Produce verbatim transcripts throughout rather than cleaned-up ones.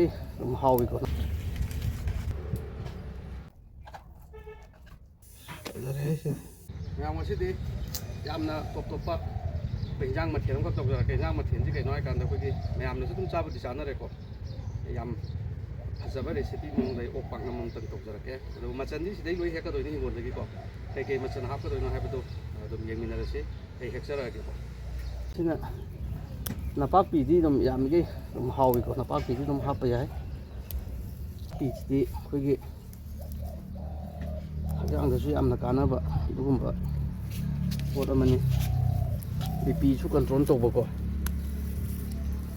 ꯑꯗꯨꯝ ꯍꯥꯎꯏꯀꯣ꯫ ꯐꯖꯔꯦ ꯑꯩꯁꯦ꯫ ꯃꯌꯥꯝ, ꯉꯁꯤꯗꯤ ꯌꯥꯝꯅ ꯇꯣꯞ ꯇꯣꯞꯄ ꯑꯩꯈꯣꯏ ꯏꯟꯖꯥꯡ ꯃꯊꯦꯜ ꯑꯃꯈꯛ ꯇꯧꯖꯔꯛꯀꯦ꯫ ꯏꯟꯖꯥꯡ ꯃꯊꯦꯜꯁꯤ ꯀꯩꯅꯣ ꯍꯥꯏꯀꯥꯟꯗ, ꯑꯩꯈꯣꯏꯒꯤ ꯃꯌꯥꯝꯅꯁꯨ ꯑꯗꯨꯝ ꯆꯥꯕꯨꯗꯤ ꯆꯥꯅꯔꯦꯀꯣ꯫ ꯌꯥꯝ ꯐꯖꯕ recipe ꯃꯑꯣꯡꯗ ꯑꯩ ꯑꯣꯛ ꯄꯥꯛꯅꯝ ꯑꯃꯇꯪ ꯇꯧꯖꯔꯛꯀꯦ꯫ ꯑꯗꯨꯒ ꯃꯆꯜꯗꯤ ꯁꯤꯗꯩ ꯂꯣꯏ ꯍꯦꯛꯀꯗꯣꯏꯅꯤ ꯍꯤꯡꯒꯣꯜꯗꯒꯤꯀꯣ꯫ ꯀꯩꯀꯩ ꯃꯆꯜ ꯍꯥꯞꯀꯗꯣꯏꯅꯣ ꯍꯥꯏꯕꯗꯣ ꯑꯗꯨꯝ ꯌꯦꯡꯃꯤꯟꯅꯔꯁꯤ꯫ ꯑꯩ ꯍꯦꯛꯆꯔꯛꯑꯒꯦꯀꯣ꯫ ꯁꯤꯅ ꯅꯄꯥꯛꯄꯤꯗꯤ ꯑꯗꯨꯝ ꯌꯥꯝꯃꯤꯈꯩ ꯑꯗꯨꯝ ꯍꯥꯎꯏꯀꯣ꯫ ꯅꯄꯥꯛꯄꯤꯗꯤ ꯑꯗꯨꯝ ꯍꯥꯞꯄ ꯌꯥꯏ꯫ ꯅꯄꯥꯛꯄꯤꯁꯤꯗꯤ ꯑꯩꯈꯣꯏꯒꯤ ꯍꯛꯆꯥꯡꯗꯁꯨ ꯌꯥꯝꯅ ꯀꯥꯟꯅꯕ ꯑꯗꯨꯒꯨꯝꯕ ꯄꯣꯠ ꯑꯃꯅꯤ꯫ ꯕꯤ ꯄꯤꯁꯨ control ꯇꯧꯕꯀꯣ꯫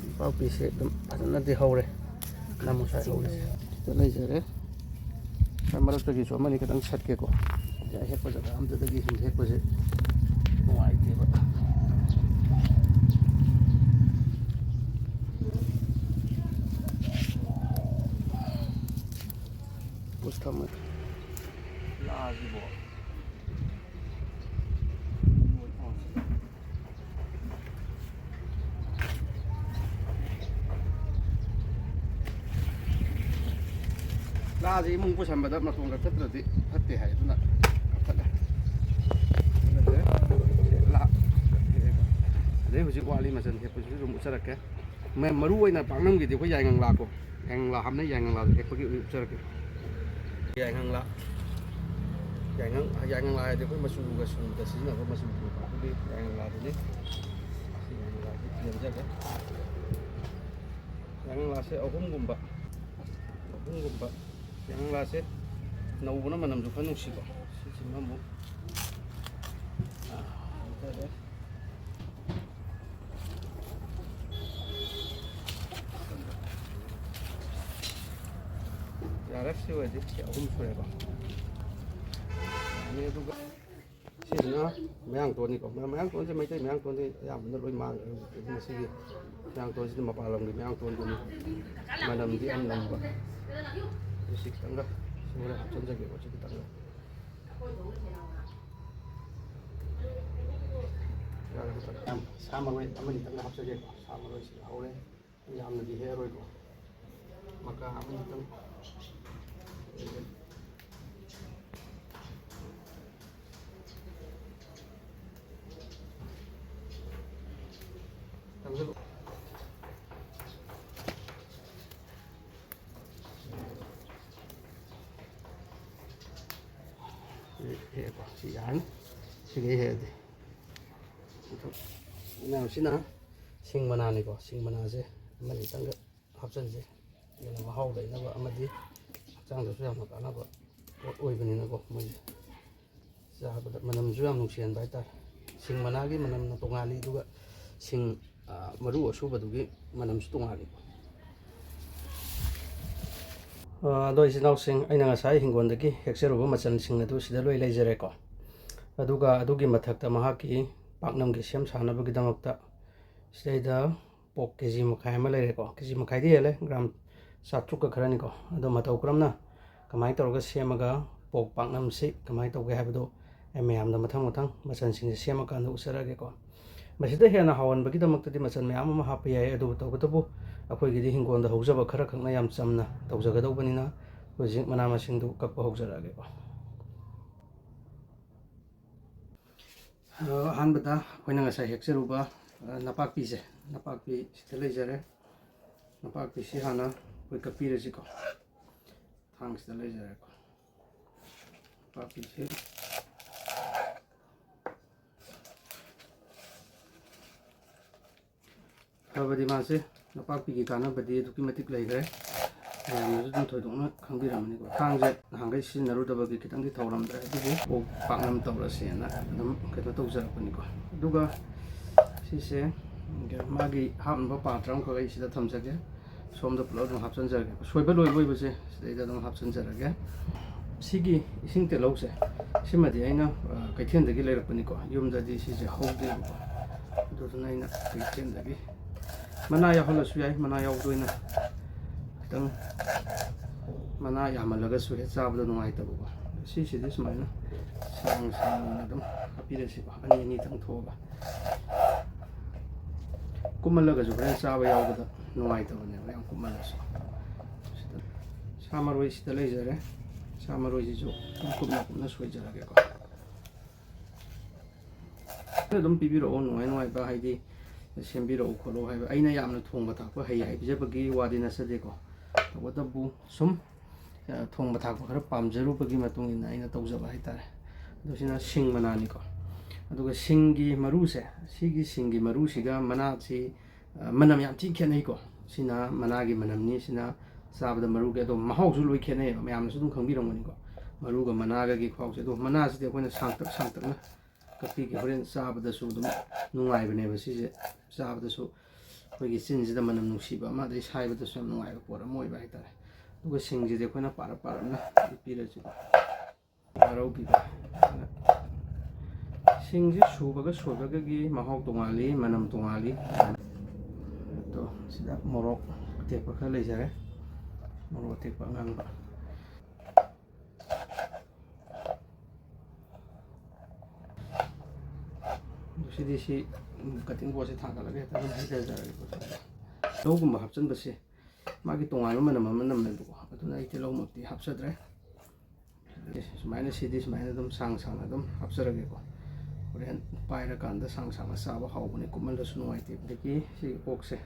ꯅꯄꯥꯛꯄꯤꯁꯦ ꯑꯗꯨꯝ ꯐꯖꯅꯗꯤ ꯍꯧꯔꯦ꯫ ꯅꯝꯃꯣ ꯁ꯭ꯋꯥꯏ ꯍꯧꯔꯤꯁꯦ꯫ ꯁꯤꯗ ꯂꯩꯖꯔꯦ꯫ ꯁ꯭ꯋꯥꯏ ꯃꯔꯛꯇꯒꯤꯁꯨ ꯑꯃꯅꯤ ꯈꯤꯇꯪ ꯁꯠꯀꯦꯀꯣ꯫ ꯁꯤ ꯑꯍꯦꯛꯄ ꯖꯒꯥ ꯑꯝꯇꯗꯒꯤ ꯁꯨꯝ ꯍꯦꯛꯄꯁꯦ ꯅꯨꯡꯉꯥꯏꯇꯦꯕ꯫ ꯄꯨꯁ ꯊꯝꯃꯦ꯫ ꯂꯥꯁꯤꯕꯣ꯫ ꯂꯥꯁꯦ ꯏꯃꯨꯡ ꯄꯨꯁꯟꯕꯗ ꯃꯇꯣꯟ ꯀꯛꯊꯠꯇ꯭ꯔꯗꯤ ꯐꯠꯇꯦ ꯍꯥꯏ, ꯑꯗꯨꯅ ꯀꯛꯊꯠꯂꯦ꯫ ꯑꯗꯨꯅ ꯂꯥ-, ꯑꯗꯩ ꯍꯧꯖꯤꯛ ꯋꯥꯠꯂꯤ ꯃꯆꯜ ꯍꯦꯛꯄꯁꯤꯁꯨ ꯑꯗꯨꯝ ꯎꯠꯆꯔꯛꯀꯦ꯫ ꯃ-, ꯃꯔꯨ ꯑꯣꯏꯅ ꯄꯥꯛꯅꯝꯒꯤꯗꯤ ꯑꯩꯈꯣꯏ ꯌꯥꯏꯉꯪꯂꯥꯀꯣ, ꯌꯥꯏꯉꯪꯂꯥ ꯍꯥꯞꯅꯩ, ꯌꯥꯏꯉꯪꯂꯥꯗꯣ ꯍꯦꯛꯄꯒꯤ ꯎꯠꯆꯔꯛꯀꯦ꯫ ꯌꯥꯏꯉꯪꯂꯥ, ꯌꯥꯏꯉꯪ-, ꯌꯥꯏꯉꯪꯂꯥ ꯍꯥꯏꯗꯤ ꯑꯩꯈꯣꯏ ꯃꯆꯨꯒ ꯁꯨꯕꯗ ꯁꯤꯖꯤꯟꯅꯕ ꯃꯆꯨ ꯄꯨꯔꯛꯄ ꯑꯗꯨꯒꯤ ꯌꯥꯏꯉꯪꯂꯥꯗꯨꯅꯤ꯫ ꯌꯥꯏꯉꯪꯂꯥꯁꯤ ꯌꯣꯝꯖꯒꯦ꯫ ꯌꯥꯏꯉꯪꯂꯥꯁꯦ ꯑꯍꯨꯝꯒꯨꯝꯕ, ꯑꯍꯨꯝꯒꯨꯝꯕ꯫ ꯌꯥꯏꯉꯪꯂꯥꯁꯦ ꯅꯧꯕꯅ ꯃꯅꯝꯁꯨ ꯈꯔ ꯅꯨꯡꯁꯤꯀꯣ꯫ ꯁꯤꯁꯤꯃ ꯑꯃꯨꯛ, ꯑꯥ, ꯍꯥꯞꯆꯔꯦ꯫ ꯌꯥꯔꯦ, ꯁꯤ ꯑꯣꯏꯔꯗꯤ ꯁꯤ ꯑꯍꯨꯝ ꯁꯨꯔꯦꯀꯣ꯫ ꯌꯥꯅꯤ꯫ ꯑꯗꯨꯒ ꯁꯤꯁꯤꯅ ꯃꯌꯥꯡꯇꯣꯟꯅꯤꯀꯣ꯫ ꯃ-, ꯃꯌꯥꯡꯇꯣꯟꯁꯦ ꯃꯩꯇꯩ ꯃꯌꯥꯡꯇꯣꯟꯗꯤ ꯑꯌꯥꯝꯕꯅ ꯂꯣꯏ ꯃꯥꯡꯈ꯭ꯔꯦ ꯍꯧꯖꯤꯛꯇꯤ꯫ ꯃꯁꯤꯒꯤ ꯃꯌꯥꯡꯇꯣꯟꯁꯤꯗꯤ ꯃꯄꯥꯟ ꯂꯝꯒꯤ ꯃꯌꯥꯡꯇꯣꯟꯗꯨꯅꯤ꯫ ꯃꯅꯝꯗꯤ ꯌꯥꯝ ꯅꯝꯕ꯫ ꯑꯗꯨ ꯁꯤ ꯈꯤꯇꯪꯒ ꯁꯨꯔꯦ ꯍꯥꯞꯆꯤꯟꯖꯒꯦꯀꯣ, ꯁꯤ ꯈꯤꯇꯪꯒ꯫ ꯌꯥꯔꯦ, ꯃꯊꯛ ꯌꯥꯝ ꯁꯥ ꯃꯔꯣꯏ ꯑꯃꯅꯤꯇꯪꯒ ꯍꯥꯞꯆꯒꯦꯀꯣ꯫ ꯁꯥ ꯃꯔꯣꯏꯁꯤ ꯍꯧꯔꯦ꯫ ꯌꯥꯝꯅꯗꯤ ꯍꯦꯛꯑꯔꯣꯏꯀꯣ꯫ ꯍꯦꯛꯑꯦꯀꯣ, ꯁꯤ ꯌꯥꯔꯅꯤ꯫ ꯁꯤꯒꯩ ꯍꯦꯛꯑꯗꯤ꯫ ꯑꯗꯣ ꯃꯌꯥꯝꯁꯤꯅ ꯁꯤꯡ ꯃꯅꯥꯅꯤꯀꯣ꯫ ꯁꯤꯡ ꯃꯅꯥꯁꯦ ꯑꯃꯅꯤꯇꯪꯒ ꯍꯥꯞꯆꯤꯟꯁꯦ꯫ ꯍꯦꯟꯅ ꯃꯍꯥꯎ ꯂꯩꯅꯕ ꯑꯃꯗꯤ ꯍꯛꯆꯥꯡꯗꯁꯨ ꯌꯥꯝꯅ ꯀꯥꯟꯅꯕ ꯄꯣꯠ ꯑꯣꯏꯕꯅꯤꯅꯀꯣ꯫ ꯃꯣꯏꯁꯦ ꯆꯥꯕꯗ ꯃꯅꯝꯁꯨ ꯌꯥꯝ ꯅꯨꯡꯁꯤꯍꯟꯕ ꯍꯥꯏꯇꯥꯔꯦ꯫ ꯁꯤꯡ ꯃꯅꯥꯒꯤ ꯃꯅꯝꯅ ꯇꯣꯉꯥꯜꯂꯤ, ꯑꯗꯨꯒ ꯁꯤꯡ, ꯑ, ꯃꯔꯨ ꯑꯁꯨꯕꯗꯨꯒꯤ ꯃꯅꯝꯁꯨ ꯇꯣꯉꯥꯜꯂꯤꯀꯣ꯫ ꯑ, ꯑꯗꯣ ꯏꯆꯤꯟ ꯏꯅꯥꯎꯁꯤꯡ, ꯑꯩꯅ ꯉꯁꯥꯏ ꯍꯤꯡꯒꯣꯜꯗꯒꯤ ꯍꯦꯛꯆꯔꯨꯕ ꯃꯆꯜꯁꯤꯡ ꯑꯗꯨ ꯁꯤꯗ ꯂꯣꯏ ꯂꯩꯖꯔꯦꯀꯣ꯫ ꯑꯗꯨꯒ ꯑꯗꯨꯒꯤ ꯃꯊꯛꯇ ꯃꯍꯥꯛꯀꯤ ꯄꯥꯛꯅꯝꯒꯤ ꯁꯦꯝ ꯁꯥꯅꯕꯒꯤꯗꯃꯛꯇ ꯁꯤꯗꯩꯗ ꯄꯣꯛ ꯀꯦ ꯖꯤ ꯃꯈꯥꯏ ꯑꯃ ꯂꯩꯔꯦꯀꯣ꯫ ꯀꯦ ꯖꯤ ꯃꯈꯥꯏꯗꯤ ꯍꯦꯜꯂꯦ, ꯒ꯭ꯔꯥꯝ ꯆꯥꯇ꯭ꯔꯨꯛꯀ ꯈꯔꯅꯤꯀꯣ꯫ ꯑꯗꯣ ꯃꯇꯧ ꯀꯔꯝꯅ, ꯀꯃꯥꯏꯅ ꯇꯧꯔꯒ ꯁꯦꯝꯃꯒ ꯄꯣꯛ ꯄꯥꯛꯅꯝꯁꯤ ꯀꯃꯥꯏꯅ ꯇꯧꯒꯦ ꯍꯥꯏꯕꯗꯣ ꯑꯩ ꯃꯌꯥꯝꯗ ꯃꯊꯪ ꯃꯊꯪ ꯃꯆꯜꯁꯤꯡꯁꯦ ꯁꯦꯝꯃꯀꯥꯟꯗ ꯎꯠꯆꯔꯛꯑꯒꯦꯀꯣ꯫ ꯃꯁꯤꯗ ꯍꯦꯟꯅ ꯍꯥꯎꯍꯟꯕꯒꯤꯗꯃꯛꯇꯗꯤ ꯃꯆꯜ ꯃꯌꯥꯝ ꯑꯃ ꯍꯥꯞꯄ ꯌꯥꯏ, ꯑꯗꯨꯕꯨ ꯇꯧꯕꯇꯕꯨ ꯑꯩꯈꯣꯏꯒꯤꯗꯤ ꯍꯤꯡꯒꯣꯜꯗ ꯍꯧꯖꯕ ꯈꯔꯈꯛꯅ ꯌꯥꯝ ꯆꯝꯅ ꯇꯧꯖꯒꯗꯧꯕꯅꯤꯅ, ꯍꯧꯖꯤꯛ ꯃꯅꯥ ꯃꯁꯤꯡꯗꯨ ꯀꯛꯄ ꯍꯧꯖꯔꯛꯑꯒꯦꯀꯣ꯫ ꯑ, ꯑꯍꯥꯟꯕꯗ ꯑꯩꯈꯣꯏꯅ ꯉꯁꯥꯏ ꯍꯦꯛꯆꯔꯨꯕ, ꯑ, ꯅꯄꯥꯛꯄꯤꯁꯦ, ꯅꯄꯥꯛꯄꯤ ꯁꯤꯗ ꯂꯩꯖꯔꯦ꯫ ꯅꯄꯥꯛꯄꯤꯁꯤ ꯍꯥꯟꯅ ꯑꯩꯈꯣꯏ ꯀꯛꯄꯤꯔꯁꯤꯀꯣ꯫ ꯊꯥꯡꯁꯤꯗ ꯂꯩꯖꯔꯦꯀꯣ꯫ ꯅꯄꯥꯛꯄꯤꯁꯤ ꯐꯕꯗꯤ ꯃꯥꯁꯦ ꯅꯄꯥꯛꯄꯤꯒꯤ ꯀꯥꯟꯅꯕꯗꯤ ꯑꯗꯨꯛꯀꯤ ꯃꯇꯤꯛ ꯂꯩꯈ꯭ꯔꯦ꯫ ꯃꯌꯥꯝꯅꯁꯨ ꯑꯗꯨꯝ ꯊꯣꯏꯗꯣꯛꯅ ꯈꯪꯕꯤꯔꯝꯃꯅꯤꯀꯣ꯫ ꯊꯥꯡꯁꯦ ꯅꯍꯥꯟꯈꯩ ꯁꯤꯖꯤꯟꯅꯔꯨꯗꯕꯒꯤ ꯈꯤꯇꯪꯗꯤ ꯊꯧꯔꯝꯗ꯭ꯔꯦ, ꯑꯗꯨꯕꯨ ꯄꯣꯛ ꯄꯥꯛꯅꯝ ꯇꯧꯔꯁꯦꯅ ꯑꯗꯨꯝ ꯀꯩꯅꯣ ꯇꯧꯖꯔꯛꯄꯅꯤꯀꯣ꯫ ꯑꯗꯨꯒ ꯁꯤꯁꯦ ꯃꯥꯒꯤ ꯍꯥꯞꯅꯕ ꯄꯥꯇ꯭ꯔ ꯑꯃꯈꯛ ꯑꯩ ꯁꯤꯗ ꯊꯝꯖꯒꯦ꯫ ꯁꯣꯝꯗ ꯄꯨꯂꯞ ꯑꯗꯨꯝ ꯍꯥꯞꯆꯤꯟꯖꯔꯒꯦ꯫ ꯁꯣꯏꯕ ꯂꯣꯏꯕ ꯑꯣꯏꯕꯁꯦ ꯁꯤꯗꯩꯗ ꯑꯗꯨꯝ ꯍꯥꯞꯆꯤꯟꯖꯔꯒꯦ꯫ ꯁꯤꯒꯤ ꯏꯁꯤꯡ ꯇꯤꯜꯍꯧꯁꯦ, ꯁꯤꯃꯗꯤ ꯑꯩꯅ, ꯑ, ꯀꯩꯊꯦꯜꯗꯒꯤ ꯂꯩꯔꯛꯄꯅꯤꯀꯣ꯫ ꯌꯨꯝꯗꯗꯤ ꯁꯤꯁꯦ ꯍꯧꯗꯦꯕꯀꯣ꯫ ꯑꯗꯨꯗꯨꯅ ꯑꯩꯅ ꯀꯩꯊꯦꯜꯗꯒꯤ, ꯃꯅꯥ ꯌꯥꯎꯍꯜꯂꯁꯨ ꯌꯥꯏ, ꯃꯅꯥ ꯌꯥꯎꯕꯗ ꯑꯣꯏꯅ ꯈꯤꯇꯪ, ꯃꯅꯥ ꯌꯥꯝꯃꯜꯂꯒꯁꯨ ꯍꯦꯛ ꯆꯥꯕꯗ ꯅꯨꯡꯉꯥꯏꯇꯕꯀꯣ꯫ ꯁꯤꯁꯤꯗꯤ ꯁꯨꯃꯥꯏꯅ ꯁꯥꯡ ꯁꯥꯡꯅ ꯑꯗꯨꯝ ꯍꯥꯞꯄꯤꯔꯁꯤꯀꯣ, ꯑꯅꯤ ꯑꯅꯤꯇꯪ ꯊꯣꯛꯑꯒ꯫ ꯀꯨꯞꯃꯜꯂꯒꯁꯨ ꯍꯣꯔꯦꯟ ꯆꯥꯕ ꯌꯥꯎꯕꯗ ꯅꯨꯡꯉꯥꯏꯇꯕꯅꯦꯕ, ꯌꯥꯝ ꯀꯨꯞꯃꯜꯂꯁꯨ꯫ ꯁꯤ ꯁꯥ ꯃꯔꯣꯏꯁꯤꯗ ꯂꯩꯖꯔꯦ꯫ ꯁꯥ ꯃꯔꯣꯏꯁꯤꯁꯨ ꯑꯗꯨꯝ ꯀꯨꯞꯅ ꯀꯨꯞꯅ ꯁꯣꯏꯖꯔꯒꯦꯀꯣ꯫ ꯑꯗꯨꯝ ꯄꯤꯕꯤꯔꯛꯑꯣ, ꯅꯨꯡꯉꯥꯏ ꯅꯨꯡꯉꯥꯏꯕ, ꯍꯥꯏꯗꯤ ꯁꯦꯝꯕꯤꯔꯛꯎ ꯈꯣꯠꯂꯨ ꯍꯥꯏꯕ꯫ ꯑꯩꯅ ꯌꯥꯝꯅ ꯊꯣꯡꯕ ꯊꯥꯛꯄ ꯍꯩ ꯍꯥꯏꯕꯤꯖꯕꯒꯤ ꯋꯥꯗꯤ ꯅꯠꯆꯗꯦꯀꯣ, ꯇꯧꯕꯇꯕꯨ ꯁꯨꯝ, ꯑ, ꯊꯣꯡꯕ ꯊꯥꯛꯄ ꯈꯔ ꯄꯥꯝꯖꯔꯨꯕꯒꯤ ꯃꯇꯨꯡ ꯏꯟꯅ ꯑꯩꯅ ꯇꯧꯖꯕ ꯍꯥꯏꯇꯥꯔꯦ꯫ ꯑꯗꯣ ꯁꯤꯅ ꯁꯤꯡ ꯃꯅꯥꯅꯤꯀꯣ꯫ ꯑꯗꯨꯒ ꯁꯤꯡꯒꯤ ꯃꯔꯨꯁꯦ, ꯁꯤꯒꯤ ꯁꯤꯡꯒꯤ ꯃꯔꯨꯁꯤꯒ ꯃꯅꯥꯁꯤ, ꯑ, ꯃꯅꯝ ꯌꯥꯝ ꯊꯤ ꯈꯦꯠꯅꯩꯀꯣ꯫ ꯁꯤꯅ ꯃꯅꯥꯒꯤ ꯃꯅꯝꯅꯤ, ꯁꯤꯅ ꯆꯥꯕꯗ ꯃꯔꯨꯒꯤ꯫ ꯑꯗꯣ ꯃꯍꯥꯎꯁꯨ ꯂꯣꯏ ꯈꯦꯠꯅꯩꯌꯦꯕ, ꯃꯌꯥꯝꯅꯁꯨ ꯑꯗꯨꯝ ꯈꯪꯕꯤꯔꯝꯒꯅꯤꯀꯣ, ꯃꯔꯨꯒ ꯃꯅꯥꯒꯒꯤ ꯈꯨꯍꯥꯎꯁꯦ꯫ ꯑꯗꯣ ꯃꯅꯥꯁꯤꯗꯤ ꯑꯩꯈꯣꯏꯅ ꯁꯥꯡꯇꯛ ꯁꯥꯡꯇꯛꯅ ꯀꯛꯄꯤꯒꯦ꯫ ꯍꯣꯔꯦꯟ ꯆꯥꯕꯗꯁꯨ ꯑꯗꯨꯝ ꯅꯨꯡꯉꯥꯏꯕꯅꯦꯕ ꯁꯤꯁꯦ꯫ ꯆꯥꯕꯗꯁꯨ ꯑꯩꯈꯣꯏꯒꯤ ꯆꯤꯟꯁꯤꯗ ꯃꯅꯝ ꯅꯨꯡꯁꯤꯕ ꯑꯃ, ꯑꯗꯩ ꯁꯥꯏꯕꯗꯁꯨ ꯌꯥꯝ ꯅꯨꯡꯉꯥꯏꯕ ꯄꯣꯠ ꯑꯃ ꯑꯣꯏꯕ ꯍꯥꯏꯇꯥꯔꯦ꯫ ꯑꯗꯨꯒ ꯁꯤꯡꯁꯤꯗꯤ ꯑꯩꯈꯣꯏꯅ ꯄꯥꯔꯞ ꯄꯥꯔꯞꯅ ꯄꯤꯔꯁꯤ꯫ ꯋꯥꯔꯧꯕꯤꯕ꯫ ꯁꯤꯡꯁꯤ ꯁꯨꯕꯒ ꯁꯣꯏꯕꯒꯒꯤ ꯃꯍꯥꯎ ꯇꯣꯉꯥꯜꯂꯤ, ꯃꯅꯝ ꯇꯣꯉꯥꯜꯂꯤ꯫ ꯑꯗꯣ ꯁꯤꯗ ꯃꯣꯔꯣꯛ ꯑꯇꯦꯛꯄ ꯈꯔ ꯂꯩꯖꯔꯦ, ꯃꯣꯔꯣꯛ ꯑꯇꯦꯛꯄ ꯑꯉꯥꯡꯕ꯫ ꯑꯗꯨ ꯁꯤꯗꯤ ꯁꯤ cutting boardꯁꯦ ꯊꯥꯡꯒꯠꯂꯒ ꯍꯦꯛꯇ ꯑꯗꯨꯝ ꯍꯩꯊꯖꯔꯒꯦꯀꯣ꯫ ꯇꯤꯜꯍꯧꯒꯨꯝꯕ ꯍꯥꯞꯆꯤꯟꯕꯁꯦ ꯃꯥꯒꯤ ꯇꯣꯉꯥꯟꯕ ꯃꯅꯝ ꯑꯃ ꯅꯝꯃꯦꯕꯀꯣ, ꯑꯗꯨꯅ ꯑꯩ ꯇꯤꯜꯍꯧꯃꯛꯇꯤ ꯍꯥꯞꯆꯗ꯭ꯔꯦ꯫ ꯁꯨꯃꯥꯏꯅ, ꯁꯤꯗꯤ ꯁꯨꯃꯥꯏꯅ ꯑꯗꯨꯝ ꯁꯥꯡ ꯁꯥꯡꯅ ꯑꯗꯨꯝ ꯍꯥꯞꯆꯔꯒꯦꯀꯣ꯫ ꯍꯣꯔꯦꯟ ꯄꯥꯏꯔꯀꯥꯟꯗ ꯁꯥꯡ ꯁꯥꯡꯅ ꯆꯥꯕ ꯍꯥꯎꯕꯅꯦ, ꯀꯨꯞꯃꯜꯂꯁꯨ ꯅꯨꯡꯉꯥꯏꯇꯦ꯫ ꯑꯗꯒꯤ ꯁꯤ ꯑꯣꯛꯁꯦ,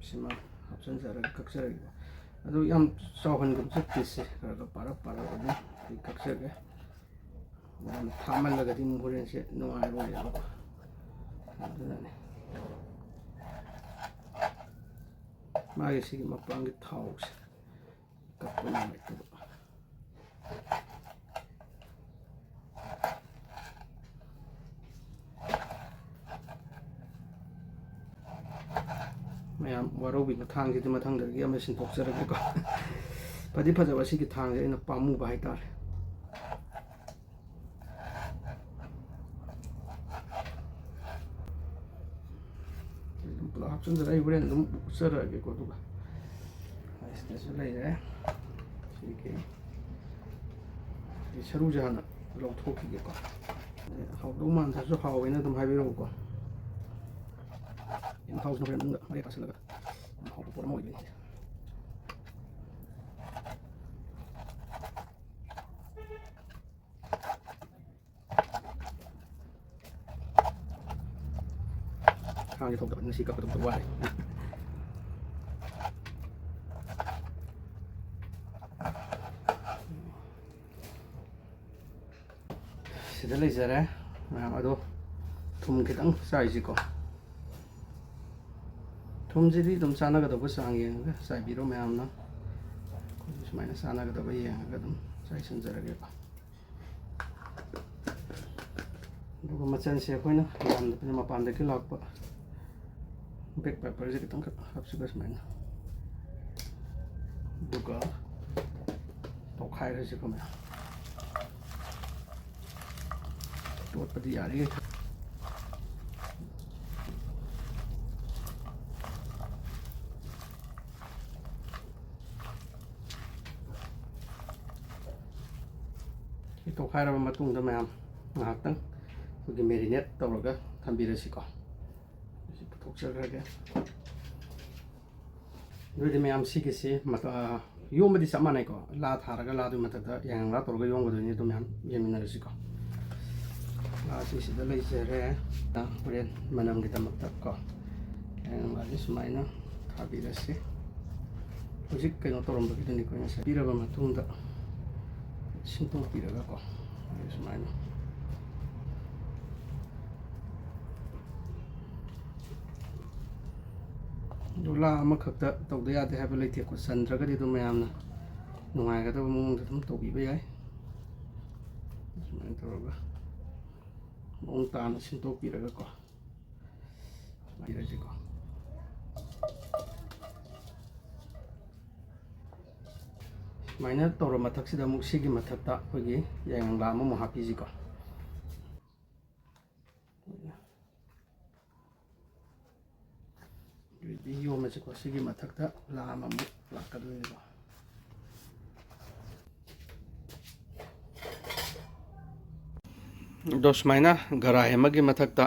ꯁꯤꯃ ꯍꯥꯞꯆꯤꯟꯖꯔꯒ ꯀꯛꯆꯔꯒꯦꯀꯣ꯫ ꯑꯗꯨ ꯌꯥꯝ ꯆꯥꯎꯍꯟꯒꯨꯝꯁꯦ, pieceꯁꯦ ꯈꯔ ꯈꯔ ꯄꯥꯔꯞ ꯄꯥꯔꯞ ꯑꯗꯨꯝ ꯑꯩ ꯀꯛꯆꯒꯦ꯫ ꯌꯥꯝ ꯊꯥꯃꯜꯂꯒꯗꯤ ꯑꯃꯨꯛ ꯍꯣꯔꯦꯟꯁꯦ ꯅꯨꯡꯉꯥꯏꯔꯣꯏꯕ, ꯑꯗꯨꯅꯅꯦ꯫ ꯃꯥꯒꯤ ꯁꯤꯒꯤ ꯃꯄꯥꯟꯒꯤ ꯊꯥꯎꯁꯦ ꯀꯛꯄ ꯅꯨꯡꯉꯥꯏꯇꯕ꯫ ꯃꯌꯥꯝ ꯋꯥꯔꯧꯕꯤꯕ, ꯊꯥꯡꯁꯤꯗꯤ ꯃꯊꯪꯗꯒꯤ ꯑꯃ ꯁꯤꯟꯗꯣꯛꯆꯔꯒꯦꯀꯣ꯫ ꯐꯗꯤ ꯐꯖꯕ ꯁꯤꯒꯤ ꯊꯥꯡꯁꯦ ꯑꯩꯅ ꯄꯥꯝꯃꯨꯕ ꯍꯥꯏꯇꯥꯔꯦ꯫ ꯑꯗꯨꯝ ꯄꯨꯂꯞ ꯍꯥꯞꯆꯤꯟꯖꯔꯒ ꯑꯩ ꯍꯣꯔꯦꯟ ꯑꯗꯨꯝ ꯎꯠꯆꯔꯛꯑꯒꯦꯀꯣ꯫ ꯑꯗꯨꯒ ꯁꯤꯗꯁꯨ ꯂꯩꯔꯦ꯫ ꯁꯤꯒꯤ ꯁꯔꯨꯁꯦ ꯍꯥꯟꯅ ꯂꯧꯊꯣꯛꯈꯤꯒꯦꯀꯣ꯫ ꯍꯥꯎꯗꯧ ꯃꯥꯟꯗ꯭ꯔꯁꯨ ꯍꯥꯎꯋꯦꯅ ꯑꯗꯨꯝ ꯍꯥꯏꯕꯤꯔꯛꯎꯀꯣ꯫ ꯃꯍꯥꯎꯁꯤꯅ ꯍꯣꯔꯦꯟ ꯃꯅꯨꯡꯗ ꯃꯔꯦꯛ ꯀꯥꯁꯤꯜꯂꯒ ꯌꯥꯝ ꯍꯥꯎꯕ ꯄꯣꯠ ꯑꯃ ꯑꯣꯏꯗꯣꯏꯅꯤ꯫ ꯊꯥꯡꯁꯦ ꯊꯣꯛꯇꯕꯅꯤꯅ ꯁꯤ ꯀꯛꯄꯗ ꯋꯥꯔꯦ꯫ ꯁꯤꯗ ꯂꯩꯖꯔꯦ ꯃꯌꯥꯝ꯫ ꯑꯗꯣ ꯊꯨꯝ ꯈꯤꯇꯪ ꯆꯥꯏꯁꯤꯀꯣ꯫ ꯊꯨꯝꯁꯤꯗꯤ ꯑꯗꯨꯝ ꯆꯥꯟꯅꯒꯗꯧꯕ ꯆꯥꯡ ꯌꯦꯡꯉꯒ ꯆꯥꯏꯕꯤꯔꯣ ꯃꯌꯥꯝꯅ꯫ ꯑꯩꯈꯣꯏꯁꯨ ꯁꯨꯃꯥꯏꯅ ꯆꯥꯟꯅꯒꯗꯕ ꯌꯦꯡꯉꯒ ꯑꯗꯨꯝ ꯆꯥꯏꯁꯤꯟꯖꯔꯒꯦꯀꯣ꯫ ꯑꯗꯨꯒ ꯃꯆꯜꯁꯦ ꯑꯩꯈꯣꯏꯅ ꯌꯥꯝꯗꯕꯤꯗ ꯃꯄꯥꯟꯗꯒꯤ ꯂꯥꯛꯄ black pepperꯁꯦ ꯈꯤꯇꯪꯈꯛ ꯍꯥꯞꯁꯤꯀꯣ ꯁꯨꯃꯥꯏꯅ꯫ ꯑꯗꯨꯒ ꯇꯧꯈꯥꯏꯔꯁꯤꯀꯣ ꯃꯌꯥꯝ꯫ ꯇꯣꯠꯄꯗꯤ ꯌꯥꯔꯤꯈꯩ꯫ ꯁꯤ ꯇꯣꯠꯈꯥꯏꯔꯕ ꯃꯇꯨꯡꯗ ꯃꯌꯥꯝ ꯉꯥꯏꯍꯥꯛꯇꯪ ꯑꯩꯈꯣꯏꯒꯤ marinate ꯇꯧꯔꯒ ꯊꯝꯕꯤꯔꯁꯤꯀꯣ꯫ ꯁꯤ ꯄꯨꯊꯣꯛꯆꯈ꯭ꯔꯒꯦ꯫ ꯑꯗꯨꯗꯤ ꯃꯌꯥꯝ ꯁꯤꯒꯤꯁꯤ ꯃꯇ-, ꯑ, ꯌꯣꯝꯕꯗꯤ ꯆꯞ ꯃꯥꯟꯅꯩꯀꯣ꯫ ꯂꯥ ꯊꯥꯔꯒ ꯂꯥꯗꯨꯒꯤ ꯃꯊꯛꯇ ꯌꯥꯏꯉꯪ ꯂꯥ ꯇꯧꯔꯒ ꯌꯣꯝꯒꯗꯣꯏꯅꯤ꯫ ꯑꯗꯨ ꯃꯌꯥꯝ ꯌꯦꯡꯃꯤꯟꯅꯔꯁꯤꯀꯣ꯫ ꯂꯥꯁꯤ ꯁꯤꯗ ꯂꯩꯖꯔꯦ꯫ ꯑ, ꯍꯣꯔꯦꯟ ꯃꯅꯝꯒꯤꯗꯃꯛꯇ ꯀꯣ꯫ ꯌꯥꯏꯉꯪ ꯂꯥꯁꯤ ꯁꯨꯃꯥꯏꯅ ꯊꯥꯕꯤꯔꯁꯤ꯫ ꯍꯧꯖꯤꯛ ꯀꯩꯅꯣ ꯇꯧꯔꯝꯕꯒꯤꯗꯨꯅꯤ ꯑꯩꯈꯣꯏ ꯉꯁꯥꯏ ꯄꯤꯔꯕ ꯃꯇꯨꯡꯗ ꯁꯤꯟꯗꯣꯛꯄꯤꯔꯒꯀꯣ꯫ ꯁꯨꯃꯥꯏꯅ꯫ ꯑꯗꯨ ꯂꯥ ꯑꯃꯈꯛꯇ ꯇꯧꯗ ꯌꯥꯗꯦ ꯍꯥꯏꯕ ꯂꯩꯇꯦꯀꯣ꯫ ꯆꯟꯗ꯭ꯔꯒꯗꯤ ꯑꯗꯨꯝ ꯃꯌꯥꯝꯅ ꯅꯨꯡꯉꯥꯏꯒꯗꯕ ꯃꯑꯣꯡꯗ ꯑꯗꯨꯝ ꯇꯧꯕꯤꯕ ꯌꯥꯏ꯫ ꯁꯨꯃꯥꯏꯅ ꯇꯧꯔꯒ ꯃꯑꯣꯡ ꯇꯥꯅ ꯁꯤꯟꯗꯣꯛꯄꯤꯔꯒꯀꯣ꯫ ꯁꯨꯃꯥꯏꯅ ꯇꯧꯔꯁꯤꯀꯣ꯫ ꯁꯨꯃꯥꯏꯅ ꯇꯧꯔ ꯃꯊꯛꯁꯤꯗ ꯑꯃꯨꯛ ꯁꯤꯒꯤ ꯃꯊꯛꯇ ꯑꯩꯈꯣꯏꯒꯤ ꯌꯥꯏꯉꯪꯂꯥ ꯑꯃꯃꯨꯛ ꯍꯥꯞꯄꯤꯁꯤꯀꯣ꯫ ꯑꯗꯨꯗꯤ ꯌꯣꯝꯃꯁꯤꯀꯣ꯫ ꯁꯤꯒꯤ ꯃꯊꯛꯇ ꯂꯥ ꯑꯃꯃꯨꯛ ꯂꯥꯛꯀꯗꯣꯏꯅꯤꯀꯣ꯫ ꯑꯗꯣ ꯁꯨꯃꯥꯏꯅ ꯒꯔꯥꯏ ꯑꯃꯒꯤ ꯃꯊꯛꯇ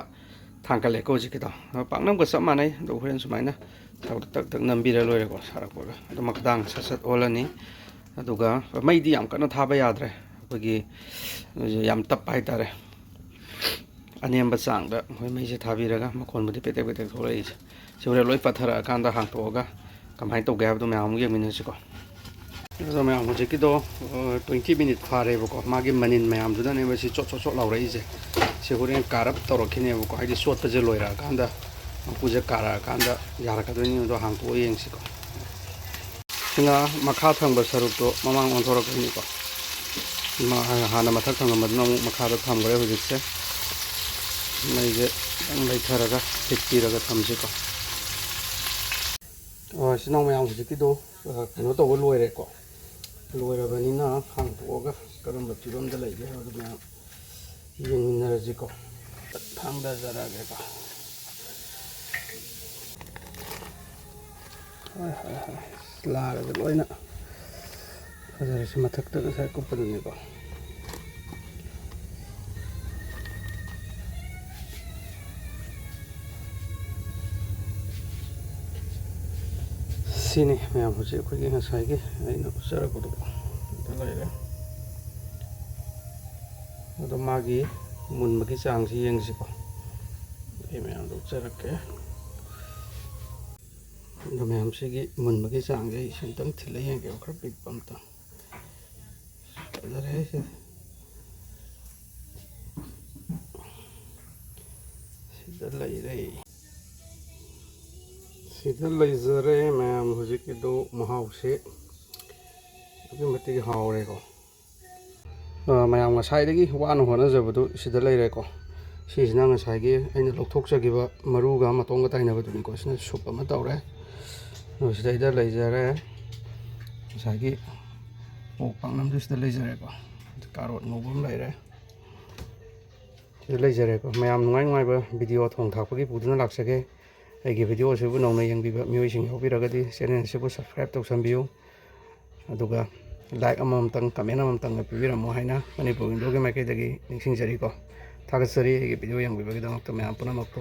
ꯊꯥꯡꯒꯠꯂꯦꯀꯣ ꯍꯧꯖꯤꯛꯀꯤꯗꯣ꯫ ꯑꯗꯣ ꯄꯥꯛꯅꯝꯒ ꯆꯞ ꯃꯥꯟꯅꯩ꯫ ꯑꯗꯣ ꯍꯣꯔꯦꯟ ꯁꯨꯃꯥꯏꯅ ꯇꯧꯔ ꯇꯛ ꯇꯛ ꯅꯝꯕꯤꯔ ꯂꯣꯏꯔꯦꯀꯣ, ꯁꯥꯔꯛꯄꯒ꯫ ꯑꯗꯣ ꯃꯈꯗꯥꯡ ꯁꯠ ꯁꯠ ꯑꯣꯜꯂꯅꯤ꯫ ꯑꯗꯨꯒ ꯃꯩꯗꯤ ꯌꯥꯝ ꯀꯟꯅ ꯊꯥꯕ ꯌꯥꯗ꯭ꯔꯦ, ꯑꯩꯈꯣꯏꯒꯤ ꯌꯥꯝ ꯇꯞꯄ ꯍꯥꯏꯇꯥꯔꯦ꯫ ꯑꯅꯦꯝꯕ ꯆꯥꯡꯗ ꯑꯩꯈꯣꯏ ꯃꯩꯁꯦ ꯊꯥꯕꯤꯔꯒ, ꯃꯈꯣꯟꯕꯨꯗꯤ ꯄꯦꯇꯦꯛ ꯄꯦꯇꯦꯛ ꯊꯣꯛꯂꯛꯏꯁꯦ, ꯁꯤ ꯍꯣꯔꯦꯟ ꯂꯣꯏ ꯄꯠꯊꯔꯛꯑꯀꯥꯟꯗ ꯍꯥꯡꯇꯣꯛꯑꯒ ꯀꯃꯥꯏꯅ ꯇꯧꯒꯦ ꯍꯥꯏꯕꯗꯣ ꯃꯌꯥꯝ ꯑꯃꯨꯛ ꯌꯦꯡꯃꯤꯟꯅꯁꯤꯀꯣ꯫ ꯑꯗꯣ ꯃꯌꯥꯝ, ꯍꯧꯖꯤꯛꯀꯤꯗꯣ ꯇ꯭ꯋꯦꯟꯇꯤ ꯃꯤꯅꯤꯠ ꯐꯥꯔꯦꯕꯀꯣ, ꯃꯥꯒꯤ ꯃꯅꯤꯟ ꯃꯌꯥꯝꯗꯨꯅꯅꯦꯕ ꯁꯤ ꯆꯣꯠ ꯆꯣꯠ ꯆꯣꯠ ꯂꯥꯎꯔꯛꯏꯁꯦ꯫ ꯁꯤ ꯍꯣꯔꯦꯟ ꯀꯥꯔꯞ ꯇꯧꯔꯛꯈꯤꯅꯦꯕꯀꯣ, ꯍꯥꯏꯗꯤ ꯆꯣꯠꯄꯁꯦ ꯂꯣꯏꯔꯛꯑꯀꯥꯟꯗ, ꯃꯀꯨꯁꯦ ꯀꯥꯔꯛꯑꯀꯥꯟꯗ ꯌꯥꯔꯛꯀꯗꯣꯏꯅꯤ꯫ ꯑꯗꯣ ꯍꯥꯡꯇꯣꯛꯑ ꯌꯦꯡꯁꯤꯀꯣ꯫ ꯁꯤꯅ ꯃꯈꯥ ꯊꯪꯕ ꯁꯔꯨꯛꯇꯣ ꯃꯃꯥꯡ ꯑꯣꯟꯊꯣꯔꯛꯀꯅꯤꯀꯣ꯫ ꯃꯥ-, ꯍꯥꯟꯅ ꯃꯊꯛ ꯊꯪꯉꯝꯕꯗꯨꯅ ꯑꯃꯨꯛ ꯃꯈꯥꯗ ꯊꯝꯈ꯭ꯔꯦ꯫ ꯍꯧꯖꯤꯛꯁꯦ ꯃꯩꯁꯦ ꯈꯤꯇꯪ ꯂꯩꯊꯔꯒ ꯍꯤꯠꯄꯤꯔꯒ ꯊꯝꯁꯤꯀꯣ꯫ ꯑꯣ, ꯏꯆꯤꯟ ꯏꯅꯥꯎ ꯃꯌꯥꯝ, ꯍꯧꯖꯤꯛꯀꯤꯗꯣ, ꯑ, ꯀꯩꯅꯣ ꯇꯧꯕ ꯂꯣꯏꯔꯦꯀꯣ꯫ ꯂꯣꯏꯔꯕꯅꯤꯅ ꯍꯥꯡꯗꯣꯛꯑꯒ ꯀꯔꯝꯕ ꯐꯤꯕꯝꯗ ꯂꯩꯒꯦ ꯍꯥꯏꯕꯗꯨ ꯃꯌꯥꯝ ꯌꯦꯡꯃꯤꯟꯅꯔꯁꯤꯀꯣ꯫ ꯊꯥꯡꯗꯖꯔꯛꯑꯒꯦꯀꯣ꯫ ꯍꯣꯏ, ꯍꯣꯏ, ꯍꯣꯏ꯫ ꯂꯥꯔꯒ ꯂꯣꯏꯅ ꯐꯖꯔꯦ꯫ ꯁꯤ ꯃꯊꯛꯇ ꯉꯁꯥꯏ ꯀꯨꯞꯄꯗꯨꯅꯤꯀꯣ꯫ ꯁꯤꯅꯤ ꯃꯌꯥꯝ, ꯍꯧꯖꯤꯛ ꯑꯩꯈꯣꯏꯒꯤ ꯉꯁꯥꯏꯒꯤ ꯑꯩꯅ ꯎꯠꯆꯔꯛꯄꯗꯣ ꯑꯗꯨ ꯂꯩꯔꯦ꯫ ꯑꯗꯣ ꯃꯥꯒꯤ ꯃꯨꯟꯕꯒꯤ ꯆꯥꯡꯁꯤ ꯌꯦꯡꯁꯤꯀꯣ꯫ ꯑꯩ ꯃꯌꯥꯝꯗꯣ ꯎꯠꯆꯔꯛꯀꯦ꯫ ꯑꯗꯣ ꯃꯌꯥꯝꯁꯤꯒꯤ ꯃꯨꯟꯕꯒꯤ ꯆꯥꯡꯁꯦ ꯑꯩ ꯁꯤ ꯑꯝꯇꯪ ꯊꯤꯜꯂ ꯌꯦꯡꯒꯦꯕ, ꯈꯔ ꯄꯤꯛꯄ ꯑꯝꯇꯪ꯫ ꯐꯖꯔꯦ ꯁꯤꯗꯤ꯫ ꯁꯤꯗ ꯂꯩꯔꯦ꯫ ꯁꯤꯗ ꯂꯩꯖꯔꯦ ꯃꯌꯥꯝ, ꯍꯧꯖꯤꯛꯀꯤꯗꯣ ꯃꯍꯥꯎꯁꯦ ꯑꯗꯨꯛꯀꯤ ꯃꯇꯤꯛ ꯍꯥꯎꯔꯦꯀꯣ꯫ ꯑ, ꯃꯌꯥꯝ ꯉꯁꯥꯏꯗꯒꯤ ꯋꯥꯅ ꯍꯣꯠꯅꯖꯕꯗꯨ ꯁꯤꯗ ꯂꯩꯔꯦꯀꯣ꯫ ꯁꯤꯁꯤꯅ ꯉꯁꯥꯏꯒꯤ ꯑꯩꯅ ꯂꯧꯊꯣꯛꯆꯈꯤꯕ ꯃꯔꯨꯒ ꯃꯇꯣꯡꯒ ꯇꯥꯏꯅꯕꯗꯨꯅꯤꯀꯣ꯫ ꯁꯤꯅ ꯁꯨꯞ ꯑꯃ ꯇꯧꯔꯦ꯫ ꯑꯗꯨ ꯁꯤꯗꯩꯗ ꯂꯩꯖꯔꯦ ꯉꯁꯥꯏꯒꯤ ꯄꯣꯛ ꯄꯥꯛꯅꯝꯗꯨ ꯁꯤꯗ ꯂꯩꯖꯔꯦꯀꯣ꯫ ꯀꯥꯔꯣꯠ ꯉꯧꯕ ꯑꯃ ꯂꯩꯔꯦ꯫ ꯁꯤꯗ ꯂꯩꯖꯔꯦꯀꯣ꯫ ꯃꯌꯥꯝ ꯅꯨꯡꯉꯥꯏ ꯅꯨꯡꯉꯥꯏꯕ ꯚꯤꯗꯤꯑꯣ ꯊꯣꯡ ꯊꯥꯛꯄꯒꯤ ꯄꯨꯗꯨꯅ ꯂꯥꯛꯆꯒꯦ꯫ ꯑꯩꯒꯤ ꯚꯤꯗꯤꯑꯣ ꯑꯁꯤꯕꯨ ꯅꯧꯅ ꯌꯦꯡꯕꯤꯕ ꯃꯤꯑꯣꯏꯁꯤꯡ ꯌꯥꯎꯕꯤꯔꯒꯗꯤ ꯆꯦꯅꯦꯜ ꯑꯁꯤꯕꯨ ꯁꯕꯁꯀ꯭ꯔꯥꯏꯕ ꯇꯧꯁꯟꯕꯤꯌꯨ꯫ ꯑꯗꯨꯒ ꯂꯥꯏꯛ ꯑꯃꯃꯝꯇꯪ, ꯀꯃꯦꯟ ꯑꯃꯃꯝꯇꯪꯒ ꯄꯤꯕꯤꯔꯝꯃꯣ ꯍꯥꯏꯅ ꯃꯅꯤꯄꯨꯔ ꯋꯤꯟꯗꯣꯒꯤ ꯃꯥꯏꯀꯩꯗꯒꯤ ꯅꯤꯡꯁꯤꯡꯖꯔꯤꯀꯣ꯫ ꯊꯥꯒꯠꯆꯔꯤ ꯑꯩꯒꯤ ꯚꯤꯗꯤꯑꯣ ꯌꯦꯡꯕꯤꯕꯒꯤꯗꯃꯛꯇ ꯃꯌꯥꯝ ꯄꯨꯝꯅꯃꯛꯄꯨ꯫